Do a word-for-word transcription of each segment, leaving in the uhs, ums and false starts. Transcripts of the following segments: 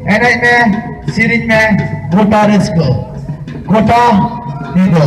ᱮᱱᱮᱡ ᱢᱮ, ᱥᱮᱨᱮᱧ ᱢᱮ, ᱜᱚᱴᱟ ᱨᱟᱹᱥᱠᱟᱹ, ᱜᱚᱴᱟ ᱧᱤᱫᱟᱹ᱾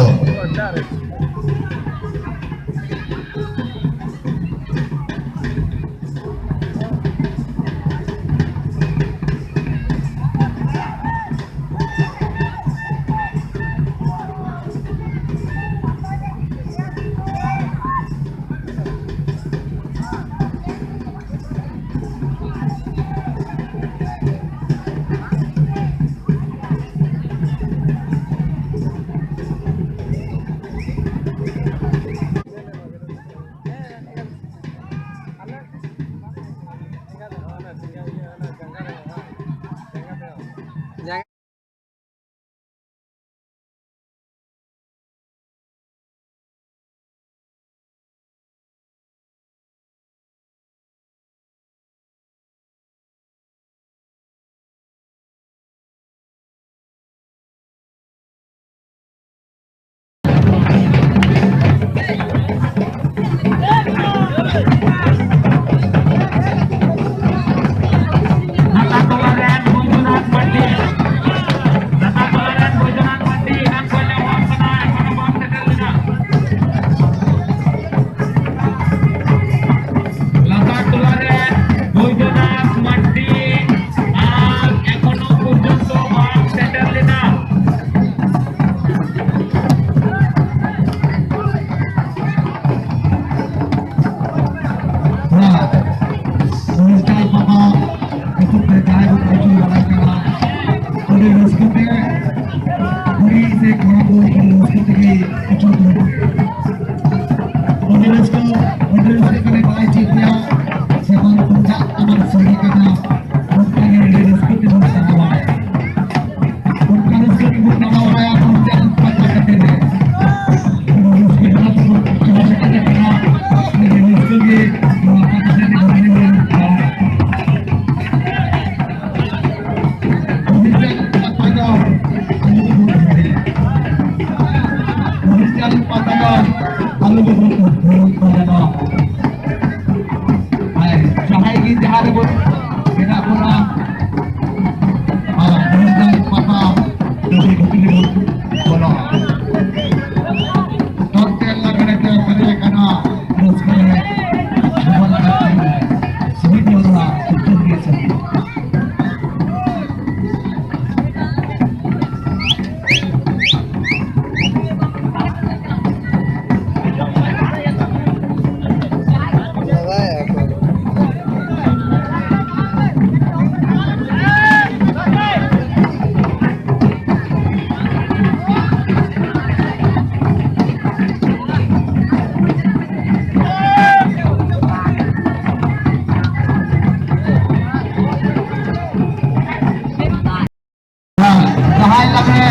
ᱞᱟᱜᱽᱲᱮ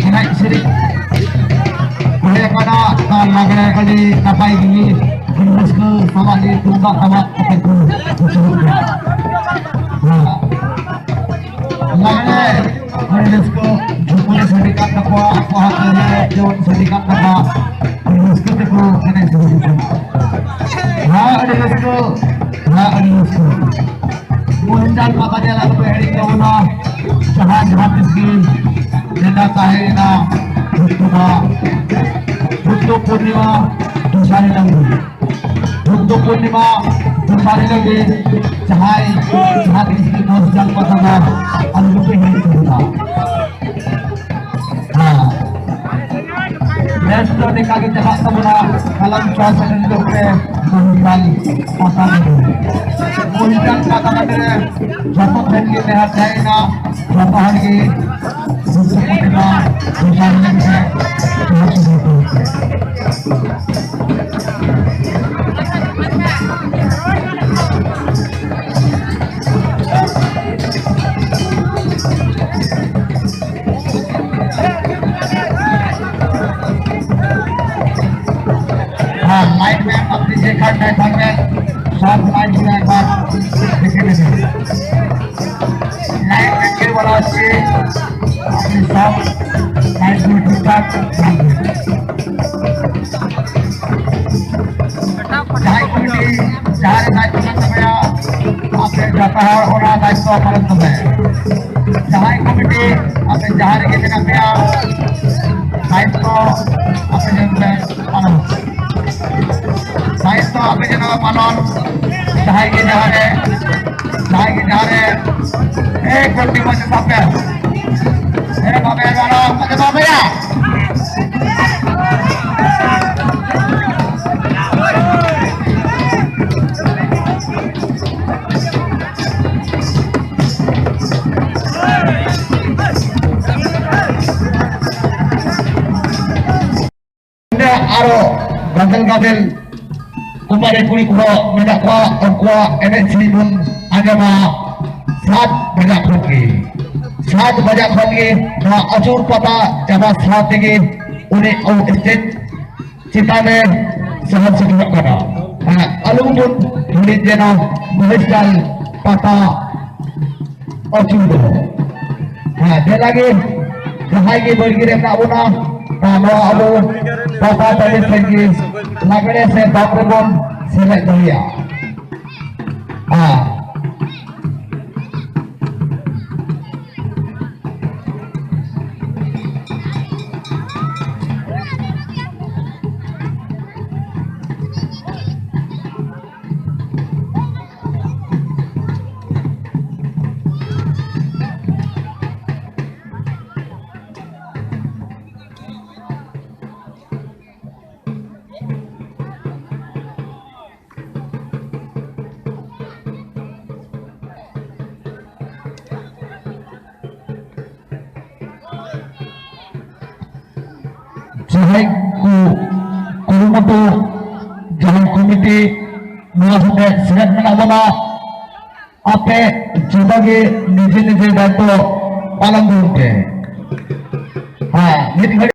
ᱮᱱᱮᱡ ᱥᱮᱨᱮᱧ ᱦᱩᱭ ᱟᱠᱟᱱᱟ᱾ ᱟᱨ ᱞᱟᱜᱽᱲᱮ ᱟᱹᱰᱤ ᱱᱟᱯᱟᱭ ᱜᱮ, ᱟᱹᱰᱤ ᱨᱟᱹᱥᱠᱟᱹ ᱥᱟᱞᱟᱜ ᱜᱮ ᱛᱩᱢᱫᱟᱜ ᱴᱟᱢᱟᱠ ᱠᱟᱛᱮ ᱠᱚ ᱩᱰᱩᱠ ᱠᱟᱱᱟ᱾ ᱞᱟᱜᱽᱲᱮ ᱟᱹᱰᱤ ᱨᱟᱹᱥᱠᱟᱹ ᱡᱷᱩᱢᱩᱨ ᱥᱟᱰᱮ ᱠᱟᱱ ᱛᱟᱠᱚᱣᱟ, ᱟᱠᱚ ᱦᱟᱛ ᱨᱮ ᱡᱮᱢᱚᱱ ᱥᱟᱰᱮ ᱠᱟᱱ ᱛᱟᱠᱚᱣᱟ, ᱟᱹᱰᱤ ᱨᱟᱹᱥᱠᱟᱹ ᱛᱮᱠᱚ ᱮᱱᱮᱡ ᱥᱮᱨᱮᱧ ᱠᱟᱱᱟ᱾ ᱦᱮᱸ, ᱟᱹᱰᱤ ᱨᱟᱹᱥᱠᱟᱹ, ᱦᱮᱸ, ᱟᱹᱰᱤ ᱨᱟᱹᱥᱠᱟᱹ᱾ ᱢᱚᱦᱤᱱᱫᱟᱱ ᱯᱟᱛᱟ ᱧᱮᱞ ᱟᱞᱚᱯᱮ ᱦᱤᱲᱤᱧ ᱛᱟᱵᱚᱱᱟ᱾ ᱡᱟᱦᱟᱸ ᱡᱟᱦᱟᱸ ᱛᱤᱥ ᱜᱮ ᱱᱮᱰᱟ ᱛᱟᱦᱮᱸᱭᱮᱱᱟ, ᱵᱩᱫᱽᱫᱷᱚ ᱯᱩᱨᱱᱤᱢᱟ ᱫᱚᱥᱟᱨ ᱦᱤᱞᱳᱜ ᱜᱮ᱾ ᱵᱩᱫᱽᱫᱷᱚ ᱯᱩᱨᱱᱤᱢᱟ ᱫᱚᱥᱟᱨ ᱦᱤᱞᱳᱜ ᱜᱮ ᱡᱟᱦᱟᱸᱭ ᱡᱟᱦᱟᱸ ᱛᱤᱥ ᱜᱮ ᱢᱚᱦᱤᱱᱫᱟᱱ ᱯᱟᱛᱟ ᱫᱚ ᱟᱞᱚᱯᱮ ᱦᱤᱲᱤᱧ ᱛᱟᱵᱚᱱᱟ᱾ ᱦᱮᱸ᱾ ᱱᱮᱥ ᱫᱚ ᱱᱤᱝᱠᱟ ᱜᱮ ᱪᱟᱞᱟᱜ ᱛᱟᱵᱚᱱᱟ᱾ ᱠᱟᱞᱚᱢ ᱪᱟᱥ ᱨᱮ ᱱᱤᱛᱚᱜ ᱯᱮ ᱢᱚᱦᱤᱱᱫᱟᱱ ᱯᱟᱛᱟ ᱴᱟᱺᱰᱤ ᱨᱮ᱾ ᱢᱚᱦᱤᱱᱫᱟᱱ ᱯᱟᱛᱟ ᱴᱟᱺᱰᱤ ᱨᱮ ᱡᱚᱛᱚ ᱴᱷᱮᱱ ᱜᱮ ᱱᱮᱦᱚᱨ ᱛᱟᱦᱮᱸᱭᱮᱱᱟ, ᱡᱚᱛᱚ ᱦᱚᱲ ᱜᱮ ᱵᱩᱫᱽᱫᱷᱚ ᱯᱩᱨᱱᱤᱢᱟ ᱫᱚᱥᱟᱨ ᱦᱤᱞᱳᱜ ᱨᱮ ᱡᱚᱦᱟᱨ ᱥᱮᱴᱮᱨ ᱠᱚ᱾ हाँ, लाइन में आप दीजिए, खड़ में, खड़ में, सब लाइन में एक बार देखे, देखे। लाइन में के वाला से अपने सब लाइन में ठीक ठाक। ᱡᱟᱦᱟᱸᱭ ᱠᱚᱢᱤᱴᱤ ᱡᱟᱦᱟᱸ ᱨᱮ ᱫᱟᱭᱤᱛᱛᱚ ᱢᱮᱱᱟᱜ ᱛᱟᱯᱮᱭᱟ, ᱟᱯᱮ ᱡᱚᱛᱚ ᱦᱚᱲ ᱚᱱᱟ ᱫᱟᱭᱤᱛᱛᱚ ᱯᱟᱞᱚᱱ ᱛᱟᱯᱮ᱾ ᱡᱟᱦᱟᱸᱭ ᱠᱚᱢᱤᱴᱤ ᱟᱯᱮ ᱡᱟᱦᱟᱸ ᱨᱮᱜᱮ ᱢᱮᱱᱟᱜ ᱯᱮᱭᱟ, ᱫᱟᱭᱤᱛᱛᱚ ᱟᱯᱮ ᱧᱮᱞ ᱯᱮ ᱯᱟᱞᱚᱱ᱾ ᱫᱟᱭᱤᱛᱛᱚ ᱟᱯᱮ ᱡᱮᱱᱚ ᱯᱟᱞᱚᱱ, ᱡᱟᱦᱟᱸᱭ ᱜᱮ ᱡᱟᱦᱟᱸ ᱨᱮ, ᱡᱟᱦᱟᱸᱭ ᱜᱮ ᱡᱟᱦᱟᱸ ᱨᱮ, ᱮ ᱠᱚᱢᱤᱴᱤ ᱢᱚᱡᱽ ᱥᱟᱵ ᱯᱮ᱾ ᱮ ᱵᱟᱵᱮ ᱨᱚᱲᱟ, ᱚᱠᱚᱭ ᱵᱟᱵᱮᱭᱟ? ᱟᱨᱚ ᱜᱟᱫᱮᱞ ᱜᱟᱫᱮᱞ ᱠᱩᱢᱟᱨᱤ ᱠᱩᱲᱤ ᱠᱚᱦᱚᱸ ᱢᱮᱱᱟᱜ ᱠᱚᱣᱟ, ᱩᱱᱠᱩᱣᱟᱜ ᱮᱱᱮᱡ ᱥᱮᱨᱮᱧ ᱵᱚᱱ ᱟᱸᱡᱚᱢᱟ ᱥᱟᱛ ᱵᱟᱡᱟ ᱠᱷᱚᱱ ᱜᱮ᱾ ᱥᱟᱛ ᱵᱟᱡᱟᱜ ᱠᱷᱚᱱ ᱜᱮ ᱱᱚᱣᱟ ᱟᱹᱪᱩᱨ ᱯᱟᱛᱟ ᱪᱟᱵᱟ ᱥᱟᱶ ᱛᱮᱜᱮ ᱩᱱᱤ ᱟᱵᱚ stage ᱪᱮᱛᱟᱱ ᱨᱮ ᱥᱚᱦᱚᱨ ᱥᱮᱴᱮᱨᱚᱜ ᱠᱟᱱᱟ᱾ ᱦᱮᱸ, ᱟᱞᱚ ᱵᱚᱱ ᱦᱤᱲᱤᱧ ᱡᱮᱱᱚ ᱢᱟᱹᱡᱷᱤ ᱯᱟᱛᱟ ᱟᱹᱪᱩᱨ ᱫᱚ᱾ ᱦᱮᱸ, ᱫᱮᱞᱟ ᱜᱮ ᱡᱟᱦᱟᱸᱭ ᱜᱮ ᱵᱟᱲᱜᱮ ᱨᱮ ᱢᱮᱱᱟᱜ ᱵᱚᱱᱟ, ᱱᱚᱣᱟ ᱟᱵᱚ ᱯᱟᱛᱟ ᱴᱟᱺᱰᱤ ᱥᱮᱫ ᱜᱮ ᱞᱟᱜᱽᱲᱮ ᱥᱮ ᱫᱚᱝ ᱨᱮᱵᱚᱱ ᱥᱮᱞᱮᱫ ᱫᱟᱲᱮᱭᱟᱜᱼᱟ᱾ ᱦᱮᱸ᱾ ᱡᱟᱦᱟᱸᱭ ᱠᱚ ᱠᱩᱨᱩᱢᱩᱴᱩ, ᱡᱟᱦᱟᱸᱭ ᱠᱚᱢᱤᱴᱤ ᱱᱚᱣᱟ ᱥᱟᱛᱮ ᱥᱮᱞᱮᱫ ᱢᱮᱱᱟᱜ ᱵᱚᱱᱟ, ᱟᱯᱮ ᱡᱚᱛᱚ ᱜᱮ ᱱᱤᱡᱮ ᱱᱤᱡᱮ ᱫᱟᱭᱤᱛᱛᱚ ᱯᱟᱞᱚᱱ ᱛᱟᱵᱚᱱ ᱯᱮ᱾ ᱦᱮᱸ, ᱢᱤᱫ ᱜᱷᱟᱹᱲᱤᱡ